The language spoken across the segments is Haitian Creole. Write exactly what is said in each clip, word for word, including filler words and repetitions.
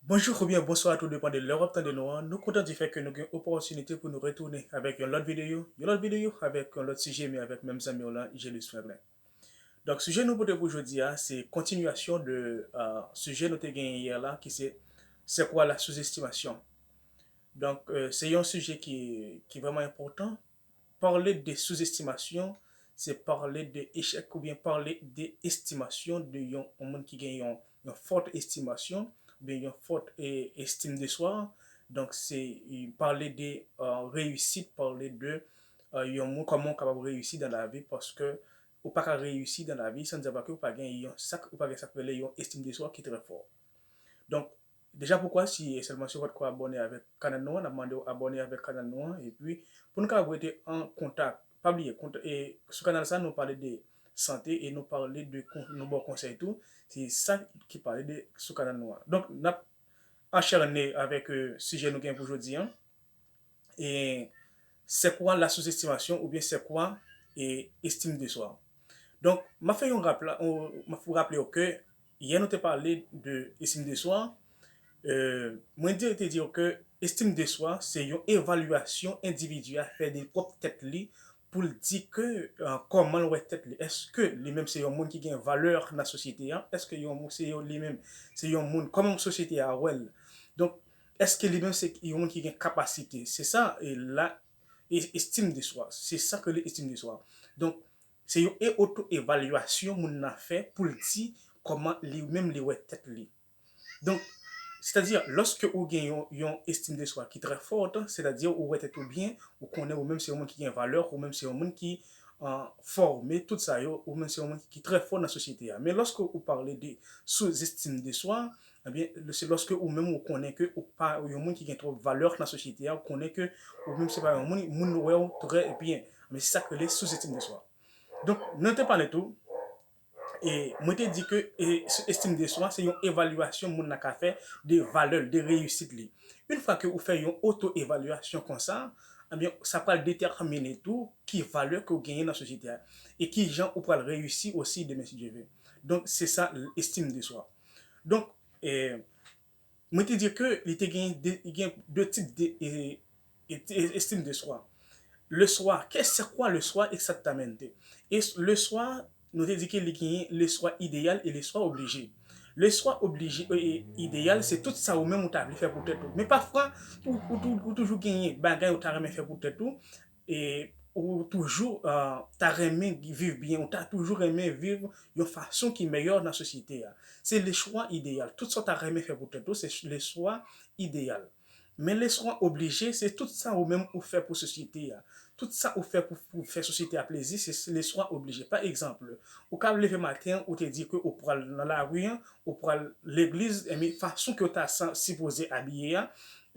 Bonjou oubyen bonswa, tou depann de lè w ap tande nou an. Nou kontan di fè ke nou gen opòtinite pou nou retounen avèk yon lòt videyo, yon lòt videyo avèk yon lòt sijè, men avèk menm zanmi w lan, Gelus Franklin. Donk, sijè nou pote pou jodi a, se kontinyasyon de euh, sijè nou te genyen yè la, ki se c'est quoi la sous-estimation. Donk, euh, se yon sijè ki, ki vrèman enpòtan. Pale de sous-estimation, se pale de echèk oubyen pale de estimasyon de yon, yon moun ki gen yon, yon fòt estimasyon oubyen yon fòt e, estime de swa. Donk, se e, pale de euh, reyisit, pale de euh, yon moun, kòman w kapab reyisi dan lavi, paske ou pa ka reyisi dan lavi san di pa ke ou pa gen yon sak, ou pa gen sak rele yon estime de swa ki trè fò. Donk, deja poukwa, si e sèlman si w potko abòne avèk kanal nou an, n ap mande w abòne avèk kanal nou an, epi pou nou ka rete an kontak, pa bliye, kont- e, sou kanal sa, nou pale de sante e nou pale de kon- nou ba w konsèy tou. Se sa ki pale de sou kanal nou an. Donk, n ap anchène avèk euh, sijè nou gen pou jodi an. E c'est quoi la sous-estimation oubyen c'est quoi e estime de soi. Donk, m ap fè yon rap la, m ap raple w ke yè nou te pale de estime de soi. Euh, mwen di, te di w ke estime de soi se yon evalyasyon endividi a fè de pwòp tèt li pou l di ke euh, kòman l wè tèt li. Èske li menm se yon moun ki gen valè nan sosyete a? Èske yon moun se yon li menm se yon moun kòman sosyete a wè l? Donk, èske li menm se yon moun ki gen kapasite? Se sa e la e, estime de soi. Se sa ke li estime de soi. Donk, se yon e oto-evalyasyon moun nan fè pou l di kòman li menm li wè tèt li. Donk, sètadi, lòske ou gen yon, yon estime de soi ki trè fòt, sètadi ou wè tèt ou byen, ou konnen ou menm se yon moun ki gen valè, ou menm se yon moun ki euh, fòme, tout sa yo, ou menm se yon moun ki trè fò nan sosyete a. Men lòske ou pale de sous-estime de soi, ebyen, se lòske ou menm ou konnen ke ou pa yon moun ki gen twòp valè nan sosyete a, ou konnen ke ou menm se pa yon moun, moun wè w trè byen. Men se sa k rele sous-estime de soi. Donk, nou te pale tou, e mwen te di ke e, estime de soi se yon evalyasyon moun nan ka fè de valè l, de reyisit li. Yon fwa ke ou fè yon oto-evalyasyon konsa, ebyen, sa pral detèmine tou ki valè ke w genyen nan sosyete a e ki jan ou pral reyisi osi demen, si Dye vle. Donk, se sa, estime de soi. Donk, e, mwen te di ke li te gen de, gen de tip de e, e, e, estime de soi. Le soi, que c'est quoi le soi exactamente? E le soi, nou te di ke li genyen le soi idéal e le soi obligé. Le soi obligé e, e idéal, se tout sa ou menm ou ta vle fè pou tèt ou. Men pafwa, ou, ou, tou- ou toujou genyen bagay ou ta renmen fè pou tèt ou, e ou toujou euh, ta renmen viv byen, ou ta toujou renmen viv yon fason ki meyè nan sosyete a. Se le soi idéal. Tout sa w ta renmen fè pou tèt ou, se le soi idéal. Men le soi obligé, se tout sa ou menm ou fè pou sosyete a. Tout sa ou fè pou, pou fè sosyete a plezi, se le soi obligé. Pa egzanp, ou ka leve maten an, ou te di ke ou pral nan lari an, ou pral legliz, ebyen, fason ke w ta sa- sipoze abiye a,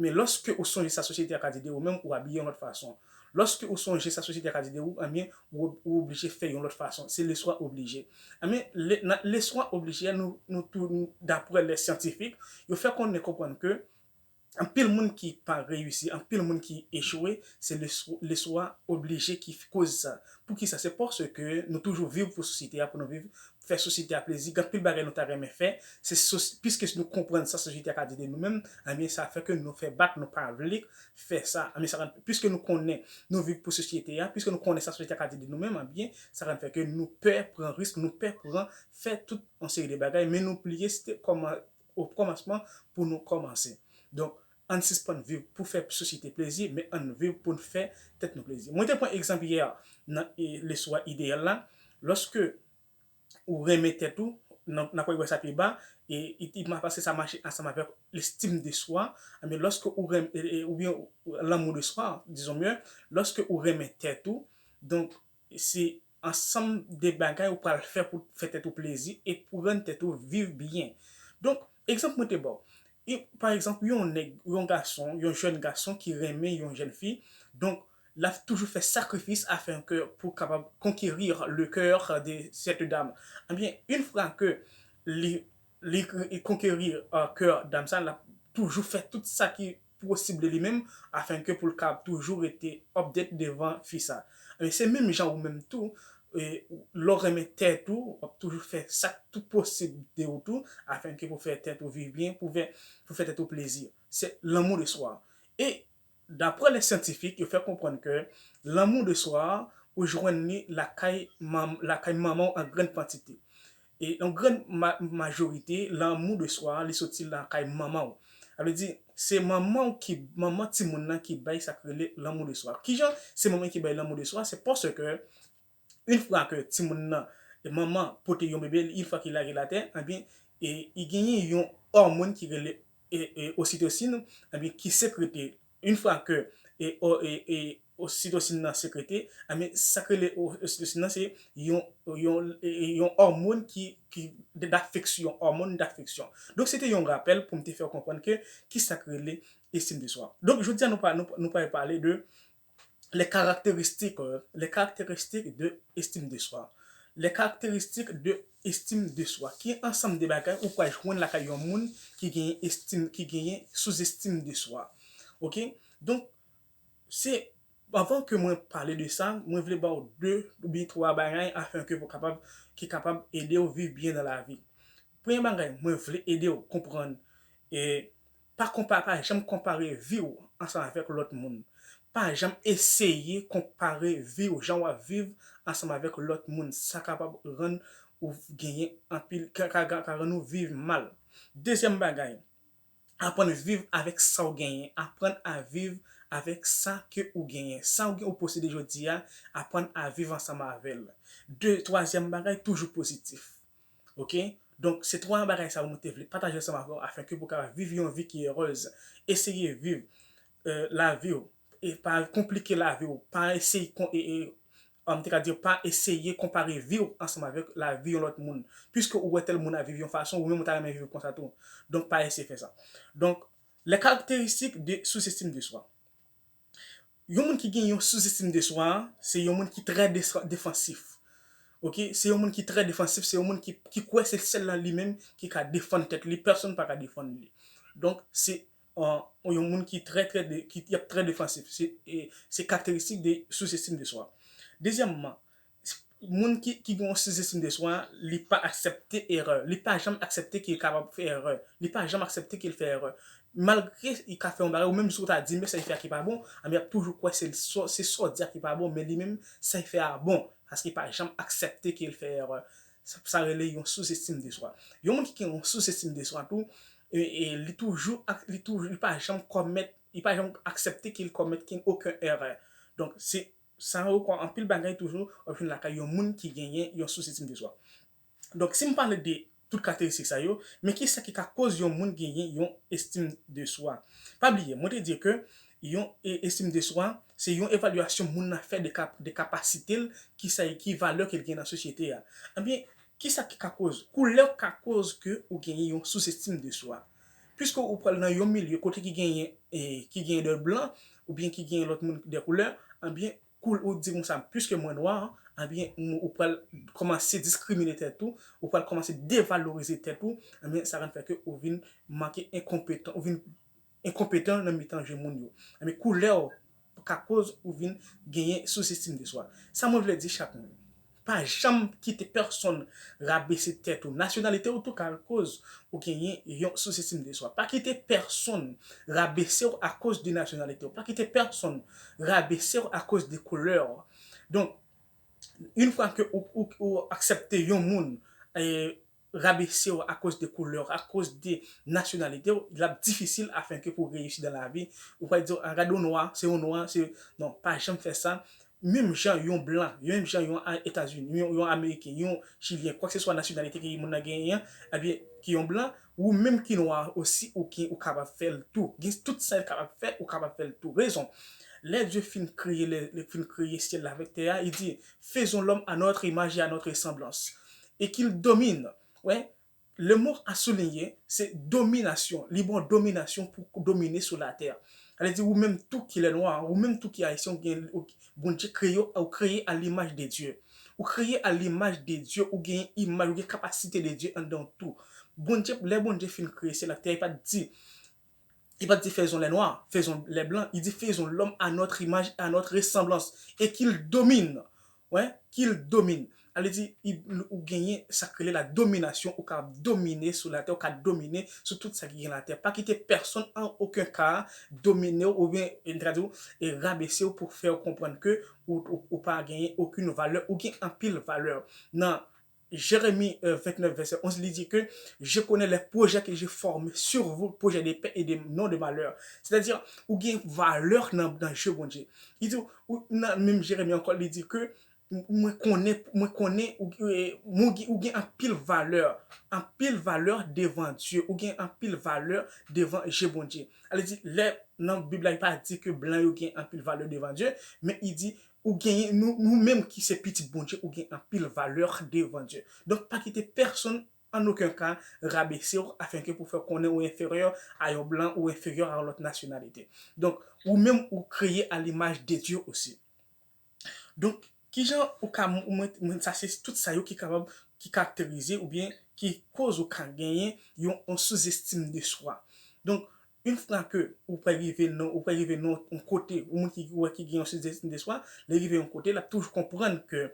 men lòske ou sonje sa sosyete a ka di de ou menm, ou abiye yon lòt fason. Lòske ou sonje sa sosyete a ka di de ou, ebyen, ou, ou oblije fè yon lòt fason. Se le soi obligé. Ebyen, le, nan le soi obligé a, nou, nou tou, nou, daprè lè syantifik, yo fè konnen, konprann ke anpil moun ki pa reyisi, anpil moun ki echwe, se le soi obligé ki koz sa. Poukisa? Se paske nou toujou viv pou sosyete a, pou nou viv, fè sosyete a plezi. Gen anpil bagay nou ta renmen fè, se sos- piske nou konprann sa sosyete a ka di de nou menm, ebyen, sa fè ke nou fè bak, nou pa vle fè sa. Ebyen, sa rann- piske nou konnen nou viv pou sosyete a, piske nou konnen sa sosyete a ka di de nou menm, ebyen, sa rann fè ke nou pè pran risk, nou pè pran fè tout yon seri de bagay, men nou bliye se te kòman o kòmansman pou nou kòmanse. Donk, ann sispann viv pou fè sosyete plezi, men ann viv pou n fè tèt nou plezi. Mwen te pran egzanp yè nan e, le soi idéal la. Lòske ou renmen tèt ou, nan, nan pral wè sa pi ba, e, e, e paske sa mache ansanm avèk l'estime de soi, men lòske ou renmen, e, e, oubyen ou- l'amour de soi, disons mieux, lòske ou renmen tèt ou, donk, se ansanm de bagay ou pral fè pou fè tèt ou plezi e pou rann tèt ou viv byen. Donk, egzanp mwen te ba w. E, pa egzanp, yon nèg, yon gason, yon jèn gason ki renmen yon jèn fi, donk, l ap toujou fè sakrifis afin ke pou kapab conquérir le cœur de cette dame. Ebyen, yon fwa ke li, li, li konkeri euh, kè dam sa, l ap toujou fè tout sa ki posib de li menm, afin ke pou l ka toujou rete update devan fi sa. Ebyen, se menm jan ou menm tou, e, lè w renmen tèt ou, w ap toujou fè sa k tou posib de ou tou, afenke pou fè tèt ou viv byen, pou fè, pou fè tèt ou plezi. Se l'amour de soi. E daprè lè syantifik, yo fè konprann ke l'amour de soi, ou jwenn li lakay, mam, lakay manman w an grann kantite. E an grann ma, majorite, l'amour de soi, li soti lakay manman w. Sa vle di, se manman w ki, manman timoun nan ki bay sa k rele l'amour de soi. Kijan se manman ki bay l'amour de soi? Se paske yon fwa ke timoun nan, e manman pote yon bebe, yon fwa ki lage l atè, ebyen, e, li genyen yon òmòn ki rele, e, e, ositosin, ebyen, ki sekrete. Yon fwa ke, e, o, e, e, ositosin nan sekrete, ebyen, sa k rele o, ositosin nan, se yon, yon, e, e, yon òmòn ki, ki, de, d'afeksyon, òmòn d'afeksyon. Donk, se te yon rapèl pou m te fè w konprann ke ki sa k rele estime de soi. Donk, jodi a, nou pa, nou, nou pral pale de les caractéristiques, euh, les caractéristiques de estime de soi. Les caractéristiques de estime de soi. Ki ansanm de bagay ou pral jwenn lakay yon moun ki genyen estim, ki genyen souzestim de swa. Oke? Donk, se, anvan ke mwen pale de sa, mwen vle ba w de oubyen twa bagay afenke pou kapab, ki kapab ede w viv byen nan lavi. Premye bagay, mwen vle ede w konprann, e pa konpa, pa janm konpare vi w ansanm avèk lòt moun. Pa janm eseye konpare vi w, jan w ap viv ansanm avèk lòt moun. Sa kapab rann ou genyen anpil, ka, ka, ka, ka rann ou viv mal. Dezyèm bagay, aprann viv avèk sa w genyen. Aprann a viv avèk sa ke ou genyen. Sa w gen, ou posede jodi a, aprann a viv ansanm avè l. De, twazyèm bagay, toujou pozitif. Oke? Donk, se twa bagay sa yo mwen te vle pataje ansanm avè w, afenke pou w kapab viv yon vi ki erez. Eseye viv, e, lavi w. E pa konplike lavi w. Pa eseye kon, e, e, m te ka di, pa eseye konpare vi w ansanm avèk lavi yon lòt moun. Piske ou wè tèl moun ap viv yon fason, ou menm ou ta renmen viv konsa tou. Donk, pa eseye fè sa. Donk, les caractéristiques de sous-estime de soi. Yon moun ki gen yon souzestim de swa, se yon moun ki trè desa-, defansif. Oke? Se yon moun ki trè defansif, se yon moun ki, ki kwè se sèl la li menm ki ka defann tèt li, pèsonn pa ka defann li. Donk, se, e, yon moun ki trè, trè de, ki, ki ap trè defansif. Se, e, se karakteristik de souzestim de swa. Dezyèmman, moun ki, ki gen yon souzestim de swa, li pa aksepte erè. Li pa janm aksepte ke l kapab fè erè. Li pa janm aksepte ke l fè erè. Malgre li ka fè yon bagay, ou menm si w ta di, men sa l fè a ki pa bon, a, men l ap toujou kwè se l, se sa w di a ki pa bon, men li menm, sa l fè a bon. Paske li pa janm aksepte ke l fè erè. Sa, sa rele yon souzestim de swa. Yon moun ki gen yon souzestim de swa tou, e, e li toujou ak, li toujou, li pa janm kòmèt, li pa janm aksepte ke l kòmèt ken, okenn erè. Donk, se sa yo kwa anpil bagay toujou w ap jwenn lakay yon moun ki genyen yon souzestim de swa. Donk, si m pale de tout karakteristik sa yo, men ki sa ki ka koz yon moun genyen yon estim de swa? Pa bliye, mwen te di ke yon e-, estim de swa, se yon evalyasyon moun nan fè de kap-, de kapasite l, ki sa, ki valè ke l gen nan sosyete a. Ebyen, ki sa ki ka koz? Koulè w ka koz ke ou genyen yon souzestim de swa. Piske ou pral nan yon milye kote ki genyen, e, ki genyen de blan, oubyen ki genyen lòt moun de koulè, ebyen, koul-, ou di konsa, piske mwen nwa, ebyen, m-, ou pral kòmanse diskrimine tèt ou, ou pral kòmanse devalorize tèt ou, ebyen, sa ka fè ke ou vin manke enkonpetan, ou vin enkonpetan nan mitan je moun yo. Ebyen, koulè w ka koz ou vin genyen souzestim de swa. Sa mwen vle di chak moun. Pa janm kite pèsonn rabese tèt ou. Nasyonalite w tou ka koz ou genyen yon souzestim de swa. Pa kite pèsonn rabese w akoz de nasyonalite w. Pa kite pèsonn rabese w akoz de koulè w. Donk, yon fwa ke ou, ou, ou aksepte yon moun, e, rabese w akoz de koulè w, akoz de nasyonalite w, l ap difisil afenke pou w reyisi dan lavi. Ou pral di, "A, gade yon nwa, se yon nwa, se," non, pa janm fè sa. Menm jan yon blan, menm jan yon a-, Etazini, yon, yon Ameriken, yon Chilyen, kwakseswa nasyonalite ke moun nan genyen an, ebyen, ki yon blan, ou menm ki nwa osi, ou ki, ou kapab fè l tou. Gen tout sa l kapab fè, ou kapab fè l tou. Rezon, lè Dye fin kreye, lè, lè fin kreye syèl la avèk tè a, li di, "Faisons l'homme à notre image et à notre ressemblance." Et qu'il domine. Wè, le mot à souligner, se dominasyon. Li ba w dominasyon pou domine sou latè. Sa vle di, ou menm tou ki lè nwa, ou menm tou ki ayisyen, ou gen, ou, Bondye kreye w, ou kreye à l'image de Dieu. Ou kreye à l'image de Dieu, ou gen imaj, ou gen kapasite de Dye anndan w tou. Bondye, lè Bondye fin kreye syèl ak tè, li pa t di, li pa t di, "Faisons les noirs, faisons les blancs." Li di, "Faisons l'homme à notre image, à notre ressemblance, et qu'il domine." Ouais, qu'il domine. Sa vle di, ou genyen sa k rele la dominasyon, ou ka domine sou latè, ou ka domine sou tout sa ki gen latè. Pa kite pèsonn an okenn ka domine w oubyen, e, tradi w, e rabese w pou fè w konprann ke ou, ou, ou pa genyen okenn valè, ou gen anpil valè. Nan Jeremi, euh, vennèf, vèsè onz, li di ke, je connais les projets que j'ai formés sur vous, projets de paix et de, non de malheur. Sètadi, ou gen valè nan, nan je Bondye. Li di, ou, nan menm Jeremi ankò, li di ke, mwen konnen, mwen konnen ou, ou gen, ou gen anpil valè, anpil valè devan Dye, ou gen anpil valè devan je Bondye. Sa vle di, lè nan Bib la, li pa di ke blan yo gen anpil valè devan Dye, men li di, ou genyen, nou, nou menm ki se pitit Bondye, ou gen anpil valè devan Dye. Donk, pa kite pèsonn an okenn ka rabese w afenke pou fè konnen ou enferyè a yon blan ou enferyè a yon lòt nasyonalite. Donk, ou menm ou kreye a limaj de Dye osi. Donk, kijan ou ka, mwen, mwen, sa se tout sa yo ki kapab, ki karakterize oubyen ki koz ou ka genyen yon, yon souzestim de swa. Donk, yon fwa ke ou pa rive nan, ou pa rive nan yon kote, yon moun ki wè ki gen yon souzestim de swa, lè rive yon kote, l ap toujou konprann ke,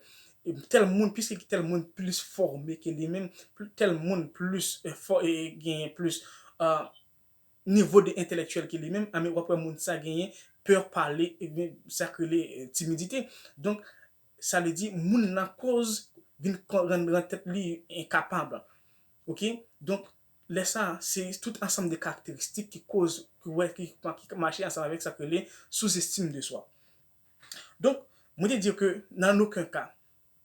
e, tèl moun, piske tèl moun plis fòme ke li menm, pl-, tèl moun plis, e, fò, e, genyen plis, e, nivo de entèlektyèl ke li menm, a, men w ap wè moun sa genyen pè pale, e, sa k rele, e, timidite. Donk, sa vle di, moun nan koz vin kon-, rann, rann tèt li enkapab. Oke? Donk, lè sa, se tout ansanm de karakteristik ki koz, ki wè, ki, ki mache ansanm avèk sa k rele souzestim de swa. Donk, mwen te di ke nan okenn ka,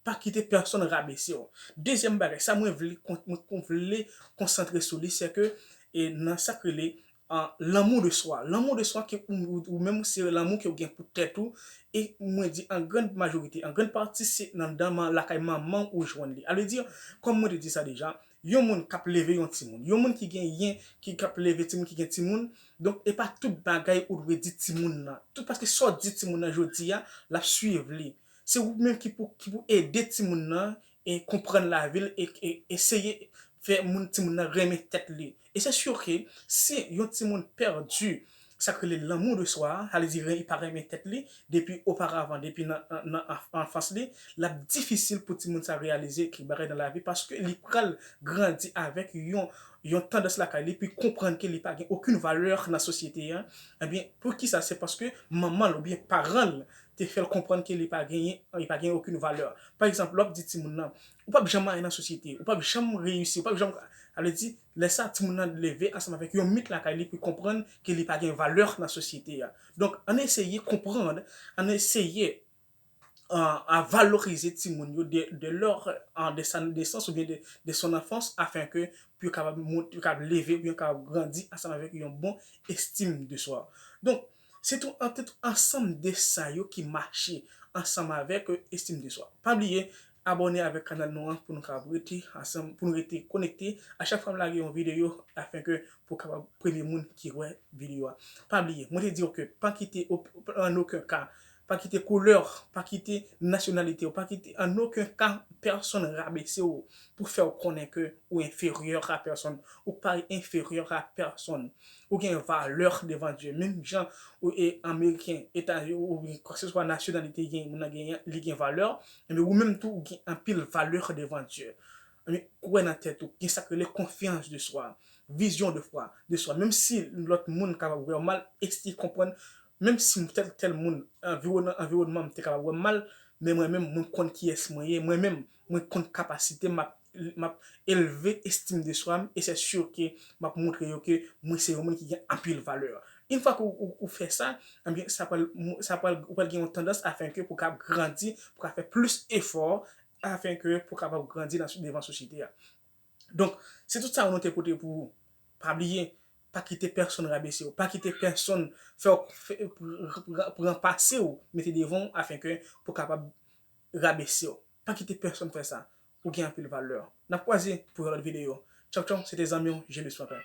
pa kite pèsonn rabese w. Dezyèm bagay, sa mwen vle kon-, mwen kon-, vle konsantre sou li, se ke, e, nan sa k rele, an, lanmou de swa. Lanmou de swa ke ou, ou, ou menm se lanmou ke ou gen pou tèt ou, e mwen di an grann majorite, an grann pati se nan dan man, lakay manman ou jwenn li. Sa vle di, kòm mwen te di sa deja, yon moun k ap leve yon timoun, yon moun ki genyen, ki, k ap leve timoun, ki gen timoun, donk e pa tout bagay ou dwe di timoun nan. Tout paske sa w di timoun nan jodi a, l ap swiv li. Se ou menm ki pou, ki pou ede timoun nan e konprann lavi l e, e eseye fè moun, timoun nan renmen tèt li. E se si ke si yon timoun pèdi sa k rele lanmou de swa a, sa vle di ren-, li pa renmen tèt li depi oparavan, depi nan, nan, nan anf-, anfans li, l ap difisil pou timoun sa reyalize kèk bagay nan lavi paske li pral grandi avèk yon, yon tandans lakay li pou konprann ke li pa gen okenn valè nan sosyete a. Ebyen, poukisa? Se paske manman l oubyen paran l te fè l konprann ke li pa genyen, li pa genyen okenn valè. Pa egzanp, lè w ap di timoun nan, ou p ap janm anyen nan sosyete, ou p ap janm reyisi, ou p ap janm, sa vle di, lè sa, timoun nan leve ansanm avèk yon mit lakay li pou konprann ke li pa gen valè nan sosyete a. Donk, ann eseye konprann, ann eseye, euh, a valorize timoun yo de, de leur, euh, de sa nesans oubyen de, de son enfance, afin ke pou yo kapab mont-, yo kapab leve, pou yo kapab grandi ansanm avèk yon bon estim de swa. Donk, se tou an tout ansanm de sa yo ki mache ansanm avèk, euh, estim de swa. Pa bliye, abòne avèk kanal nou an pou nou kapab rete ansanm, pou nou rete konekte. A chak fwa m lage yon videyo, afin ke pou kapab premye moun ki wè videyo a. Pa bliye, mwen te di w ke pa kite op-, an okenn ka, pa kite koulè w, pa kite nasyonalite w, pa kite an okenn ka pèsonn rabese w pou fè w konnen ke ou enferyè a pèsonn. Ou pa enferyè a pèsonn. Ou gen valè devan Dye. Menm jan ou e Ameriken, Etazini, oubyen kèlkeswa nasyonalite gen, moun nan genyen, li gen valè, men ou menm tou, ou gen anpil valè devan Dye. Men kwè nan tèt ou, gen sa k rele konfyans de swa, vizyon de fwa, de swa. Menm si lòt moun kapab wè w mal, eseye konprann, menm si tèl, tèl moun, anviwònman, anviwònman m te kapab wè m mal, men mwen menm, mwen konn kiyès mwen ye, mwen menm, mwen konn kapasite m, m ap, m ap elve estim de swa m, e se si ke m ap montre yo ke mwen se yon moun ki gen anpil valè. Yon fwa ke ou, ou, ou fè sa, ebyen, sa pral, sa pral, ou pral gen yon tandans afin ke pou w kapab grandi, pou w kapab fè plis efò, afin ke pou w kapab grandi nan, devan sosyete a. Donk, se tout sa nou te pote pou ou. Pa bliye, pa kite pèsonn rabese w. Pa kite pèsonn fè w, fè, pran, pran pase w, mete devan w, afin ke pou w kapab rabese w. Pa kite pèsonn fè sa. Ou gen anpil valè. N ap kwaze pou yon lòt videyo. Tchaw, tchaw, se te zanmi w, Julius Fanfan.